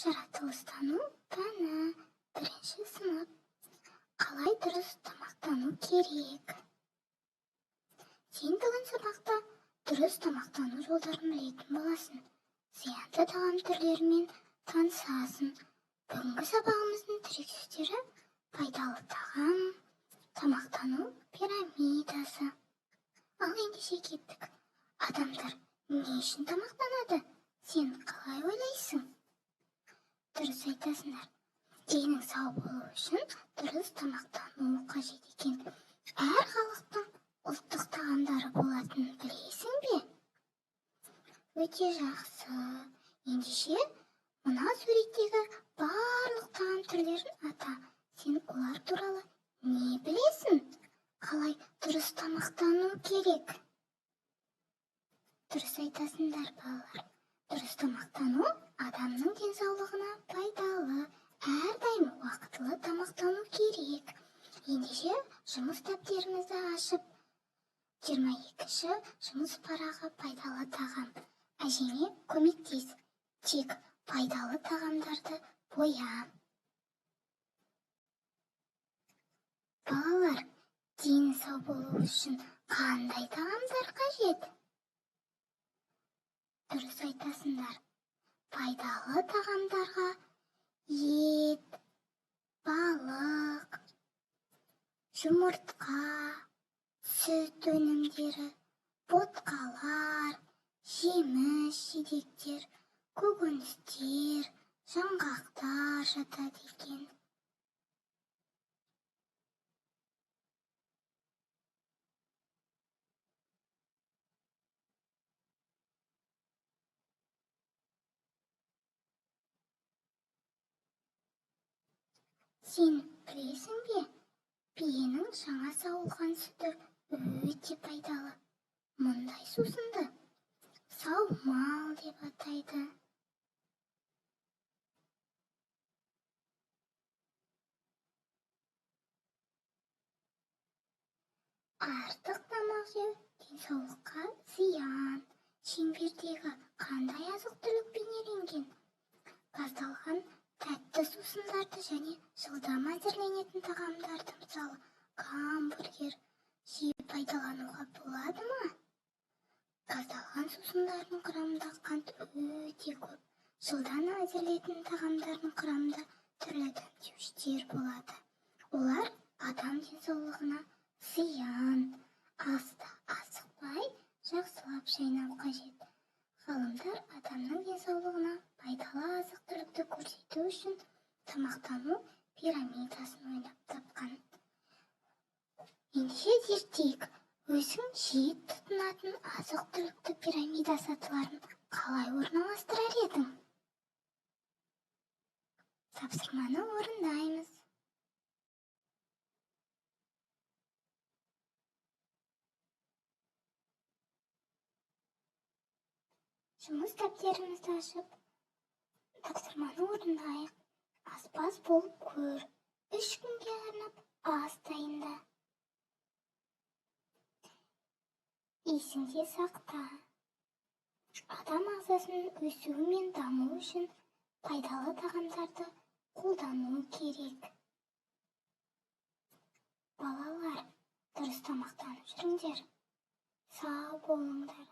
Жаратылыстану пәні, бірінші сынып. Қалай дұрыс тамақтану керек? Сен бүгін сабақта дұрыс тамақтану жолдарын білетін боласың. Зиянды тағам түрлерімен танысасың. Бүгінгі сабағымыздың тірек сөздері пайдалы тағам, тамақтану пирамидасы. Ал ендеше кеттік. Адамдар не үшін тамақтанады? Сен қалай ойлайсың? Дұрыс айтасыңдар. Денің сау болу үшін дұрыс тамақтану қажет екен. Әр халықтың ұлттық тағамдары болатынын білесің бе? Өте жақсы. Ендеше мына суреттегі барлық тағам түрлерін ата. Сен олар туралы не білесің? Қалай дұрыс тамақтану керек? Дұрыс айтасыңдар, балалар. Дұрыс тамақтану адамның денсаулығына пайдалы. Әрдайым уақытылы тамақтану керек. Ендеше жұмыс дәптерімізді ашып, 22-ші жұмыс парағы пайдалы тағам. Әжеңе көмектес. Тек пайдалы тағамдарды боя. Балалар, дені сау болу үшін қандай тағамдар қажет? Дұрыс айтасыңдар. Пайдалы тағамдарға ет, балық, жұмыртқа, сүт өнімдері, ботқалар, жеміс-жидектер, көкөністер, жаңғақтар жатады екен. Сен білесің бе, биенің жаңа сауылған сүті өте пайдалы. Мұндай сусынды саумал деп атайды. Артық тамақ жеу денсаулыққа зиян. Шеңбердегі қандай азық-түлік бейнеленген? Газдалған тәтті сусындарды және жылдам әзірленетін тағамдарды, мысалы, гамбургер, жиі пайдалануға болады ма? Газдалған сусындардың құрамында қант өте көп. Жылдам әзірленетін тағамдардың құрамында түрлі дәмдеуіштер болады. Олар адам денсаулығына зиян. Асты асықпай, жақсылап шайнау қажет. Ғалымдар адамның денсаулығына пайдалы азық-түлікті көрсету үшін тамақтану пирамидасын ойлап тапқан. Ендеше зерттейік. Өзің жиі тұтынатын азық-түлікті пирамида сатыларын қалай орналастырар едің? Тапсырманы орындаймыз. Жұмыс дәптерімізді ашып, тапсырманы орындайық. Аспаз болып көр. 3 күнге арнап ас дайында. Есіңде сақта. Адам ағзасының өсуі мен дамуы үшін пайдалы тағамдарды қолдану керек. Балалар, дұрыс тамақтанып жүріңдер. Сау болыңдар.